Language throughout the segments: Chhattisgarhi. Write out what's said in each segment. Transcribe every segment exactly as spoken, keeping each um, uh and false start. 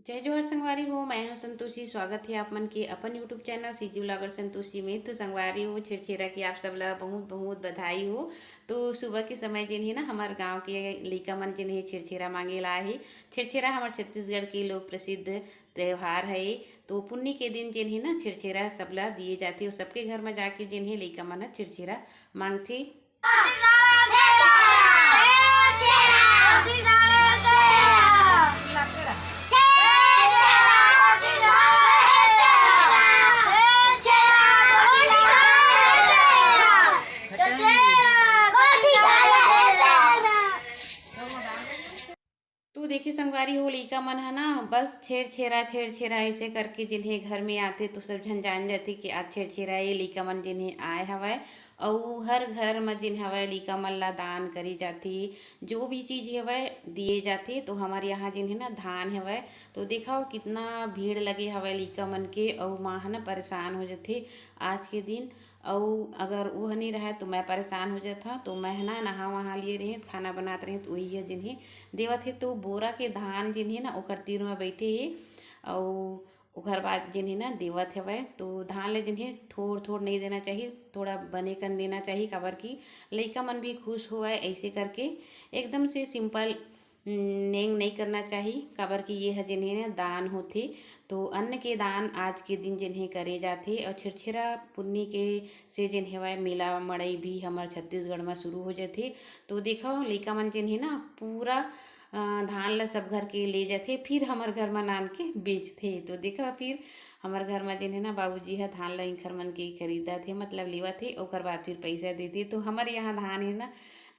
जय जोहार संगवारी हो, मैं हूं संतोषी। स्वागत हे आप मन के अपन YouTube channel CG vlogger Santoshi में। तो संगवारी हो, छेरछेरा के आप सब ला बहुत बहुत बधाई हो। तो सुबह के समय जेन हे ना, हमर गांव के लइका मन जेन हे छेरछेरा मांगे ला आए हे। छेरछेरा हमर छत्तीसगढ़ के लोक प्रसिद्ध त्योहार हे। तो पुन्नी के दिन जेन हे ना, छेरछेरा सब ला दिए जाथे। अउ सबके घर म जाके जेन हे लइका मन ह छेरछेरा मांगथे। तो देखिए संगवारी हो, लइका मन ह ना बस छेरछेरा छेरछेरा ऐसे करके जेन हे घर में आथे तो सब झन जान जाथे कि आज छेरछेरा ए लइका मन जेन हे आए हवय। अउ हर घर म जेन हवय लइका मन ला दान करे जाथे, जो भी चीज हवय दिए जाथे। तो हमर यहाँ जेन हे ना धान हवय, तो देखव कितना भीड़ लगे हवय लइका मन के। अउ माँ ह ना परेशान हो जथे आज के दिन। अउ अगर वो ह नहीं रहय तो मैं परेशान हो जात हव। तो मैं ह ना नहा वहा लिए रहें, खाना बनात रहें, तो वही ह जेन हे देवत हे। तो बोरा के धान जेन हे ना ओकर तीर म बैठे हे। अउ ओकर बाद जेन हे ना देवत हवय, तो धान ले जेन हे थोड़ थोड़ नहीं देना चाहिए, थोड़ा बने कन देना चाहिए, काबर कि लइका मन भी खुश होवय। ऐसे करके एकदम से सिंपल नेंग नहीं करना चाही, काबर कि ये ह जेन हे ना दान होथे। तो अन्न के दान आज के दिन जेन हे करे जाथे। अउ छेरछेरा पुन्नी के से जेन हेवय मेला मड़ई भी हमर छत्तीसगढ़ म शुरू हो जथे। तो देखव लइका मन जेन हे ना पूरा अ, धान ल सब घर के ले जथे, फिर हमर घर म नान के बेचथे। तो देखव फिर हमर घर म जेन हे ना बाबूजी ह धान ल इंखर मन के खरीदत हे, मतलब लेवत हे, ओकर बाद फिर पैसा देथे। तो हमर यहाँ धान हे ना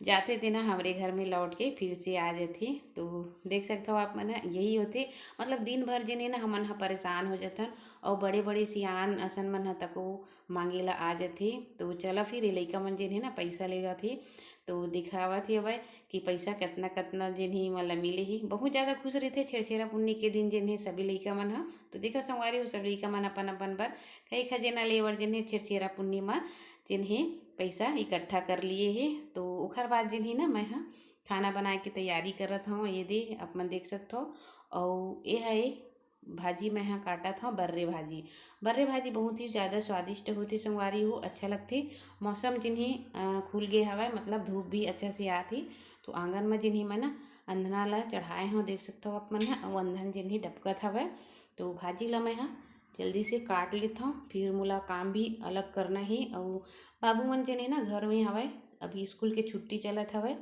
जाथे तेन ह हमरे घर में लौट के फिर से आ जथे। तो देख सकथव आप मन ह, यही होथे, मतलब दिन भर जेन हे ना हमन ह परेशान हो जथन। अउ बड़े बड़े सियान असन मन ह तको मांगे ला आ जथे। तो चला फिर ये लइका मन जेन हे ना पैसा ले जाथे, तो दिखावत हे हवय कि पैसा कतना कतना जेन हे मन ला मिले हे। बहुत ज्यादा खुश रहिथे छेरछेरा पुन्नी के दिन जेन हे सभी लइका मन ह। तो देखव संगवारी हो, सब लइका मन अपन अपन बर कई खजेना ले बर जेन हे छेरछेरा पुन्नी म जेन हे पैसा इकट्ठा कर लिए हे। तो ओखर बाद जेन हे ना मैं ह खाना बनाए के तैयारी करत हव। ये दे आप मन देख सकथव। अउ ये ह ए भाजी मैं ह काटत हव, बर्रे भाजी। बर्रे भाजी बहुत ही ज्यादा स्वादिष्ट होथे संगवारी हो, अच्छा लगथे। मौसम जेन हे अ, खुल गे हवय, मतलब धूप भी अच्छा से आत हे। तो आंगन म जेन हे मैं ना अंधना ला चढ़ाए हव, देख सकथव आप मन ह। अउ अंधन जेन हे डबकत हवय। तो भाजी ला मैं ह जल्दी से काट लेथव, फिर मोला काम भी अलग करना हे। अउ बाबू मन जेन हे ना घर में हवय, अभी स्कूल के छुट्टी चलत हवय।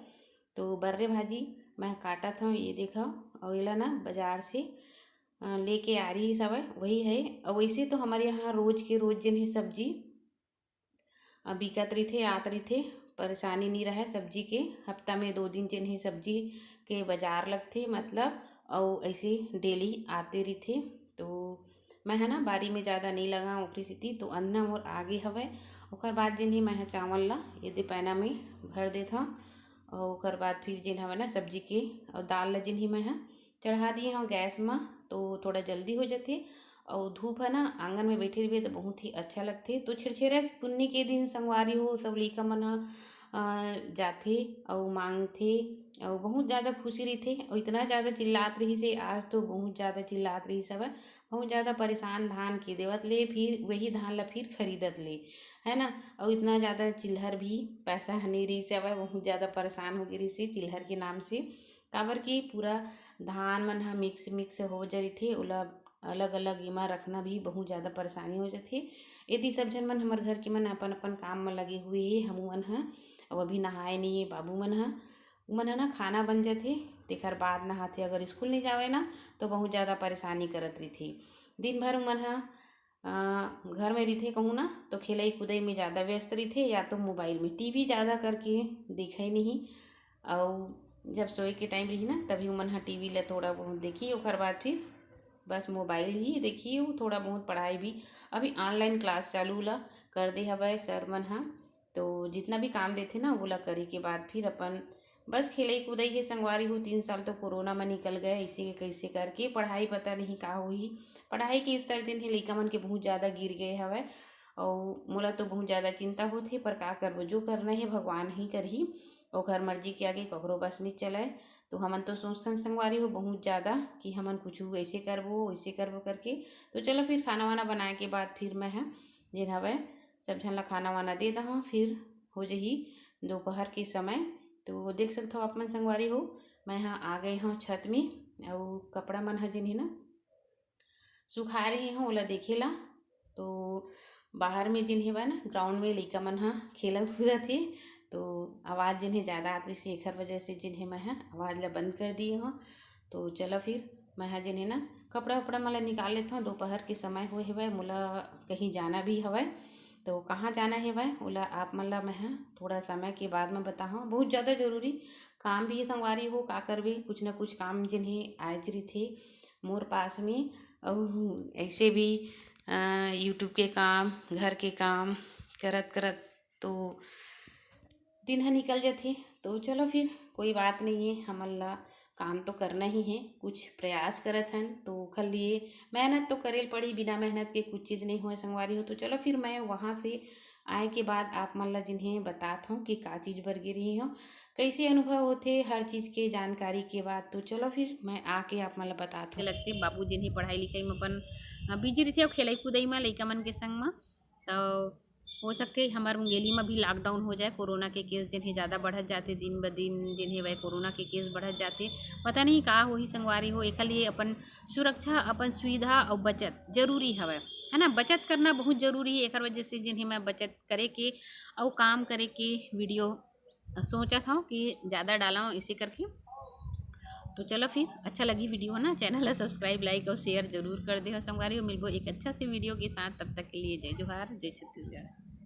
तो बर्रे भाजी मैं काटत हव, ये देखव। अउ एला ना बाजार से अ, लेके आ रहिस हवय, वही है। अउ वैसे तो हमर यहाँ रोज के रोज जेन हे सब्जी अ, बिकत रहिथे, आत रहिथे, परेशानी नी रहय सब्जी के। हफ्ता में दो दिन जेन हे सब्जी के बाजार लगथे, मतलब, अउ ऐसे डेली आते रहिथे। तो मैं ह ना बारी में ज़्यादा नहीं लगाऊँ ओकरी सेती। तो अंधना मोर आगे हवय, ओकर बाद जेन हे मैं ह चावल ला ये दे पैना में भर देथव। अउ ओकर बाद फिर जेन हवय ना सब्जी के अउ दाल ला जेन हे मैं ह चढ़ा दिए हव गैस म। तो थोड़ा जल्दी हो जथे। अउ धूप ह ना आंगन में बैठे रहिबे तो बहुत ही अच्छा लगथे। तो छेरछेरा पुन्नी के दिन संगवारी हो, सब लइका मन ह अ, जाथे अउ मांगथे अउ बहुत ज़्यादा खुशी रहिथे। अउ इतना ज़्यादा चिल्लात रहिस हे, आज तो बहुत ज़्यादा चिल्लात रहिस हवय, बहुत ज़्यादा परेशान धान के देवत ले, फिर वही धान ला फिर खरीदत ले, है ना। अउ इतना ज़्यादा चिल्हर भी पैसा ह नहीं रहिस हवय, बहुत ज़्यादा परेशान हो गे रहिस हे चिल्हर के नाम से, काबर कि पूरा धान मन ह मिक्स मिक्स हो जा रहिथे, ओला अलग-अलग एमा रखना भी बहुत ज़्यादा परेशानी हो जाथे। एती सब झन मन हमर घर के मन अपन-अपन काम म लगे हुए हे। हमू मन ह अब अभी नहाए नइ हे, बाबू मन ह, उमन ह ना खाना बन जाथे, तेखर बाद नहाथे। अगर स्कूल नइ जावय ना, तो बहुत ज़्यादा परेशानी करत रहिथे। दिन भर उमन ह, अ, घर में रहिथे कहूँ ना, तो खेलई कूदई में ज़्यादा व्यस्त रहिथे या तो मोबाइल में। टीवी ज़्यादा करके देखय नहीं। अउ जब सोए के टाइम रही ना, तभी उमन ह टीवी ल थोड़ा बहुत देखी, ओकर बाद फिर बस मोबाइल ही देखी, उ थोड़ा बहुत पढ़ाई भी। अभी ऑनलाइन क्लास चालू ला कर दे हवय सर मन ह, तो जितना भी काम देथे ना, वोला करे के बाद फिर अपन बस खेलई कूदई हे संगवारी हो। तीन साल तो कोरोना म निकल गए, ऐसे के कैसे करके पढ़ाई पता नहीं का होही। पढ़ाई के स्तर जेन हे लइका मन के बहुत ज़्यादा गिर गए हवय, अउ मोला तो बहुत ज़्यादा चिंता होथे, पर का करबो, जो करना हे भगवान ही करही, ओकर मर्जी के आगे ककरो बस नइ चलय। तो हमन तो सोचथन संगवारी हो बहुत ज़्यादा कि हमन कुछ ऐसे करबो, वैसे करबो करके। तो चलो फिर खाना वाना बनाए के बाद फिर मैं ह जेन हवय सब झन ला खाना वाना दे दहूँ, फिर हो जही दोपहर के समय। तो देख सकथव आप मन संगवारी हो, मैं ह आ गए हूँ छत में, अउ कपड़ा मन ह जेन हे ना सुखा रहे हूँ ओला देखे ला। तो बाहर में जेन हे बा ना ग्राउंड में लइका मन ह खेलत कूदत हे, तो आवाज़ जेन हे ज़्यादा आत रहिस, एखर वजह से जेन हे मैं ह आवाज़ ला बंद कर दिए हूँ। तो चलो फिर मैं ह जेन हे ना कपड़ा उपड़ा मन ला निकाल लेथव, दोपहर के समय होए हेवय, मोला कहीं जाना भी हवय। तो कहाँ जाना हेवय ओला आप मन ला मैं ह थोड़ा समय के बाद में बताहूँ। बहुत ज़्यादा ज़रूरी काम भी हे संगवारी हो, का करबे, कुछ ना कुछ काम जेन हे आएच रहिथे मोर पास में। अउ ऐसे भी अ, YouTube के काम, घर के काम करत करत तो दिन ह निकल जथे। तो चलो फिर कोई बात नहीं है, हमन ला काम तो करना ही है, कुछ प्रयास करत हन तो ओखर लिए मेहनत तो करे ल पड़ी, बिना मेहनत के कुछ चीज़ नहीं होए संगवारी हो। तो चलो फिर मैं वहाँ से आए के बाद आप मन ला जेन हे बतात हूँ कि का चीज़ बर गे रही हूँ, कैसे अनुभव होथे हर चीज़ के जानकारी के बाद। तो चलो फिर मैं आके आप मन ला बतात हूँ। लगथे बाबू जेन हे पढ़ाई लिखाई में अपन बिजी रहिथे अउ खेलई कूदई में लइका मन के संग में। तो हो सकथे हमर मुंगेली में भी लॉकडाउन हो जाए, कोरोना के केस जेन हे ज़्यादा बढ़त जाथे दिन ब दिन, जेन हे वह कोरोना के केस बढ़त जाथे। पता नहीं का होही संगवारी हो, एखर लिए अपन सुरक्षा, अपन सुविधा अउ बचत जरूरी हवय, है ना। बचत करना बहुत जरूरी है, एखर वजह से जेन हे मैं बचत करे के अउ काम करे के वीडियो सोचत हूँ कि ज़्यादा डालूँ इसे करके। तो चलो फिर अच्छा लगी वीडियो है ना, चैनल ला सब्सक्राइब, लाइक और शेयर जरूर कर दे हो संगवारी हो। मिलबो एक अच्छा से वीडियो के साथ, तब तक के लिए जय जोहार, जय छत्तीसगढ़।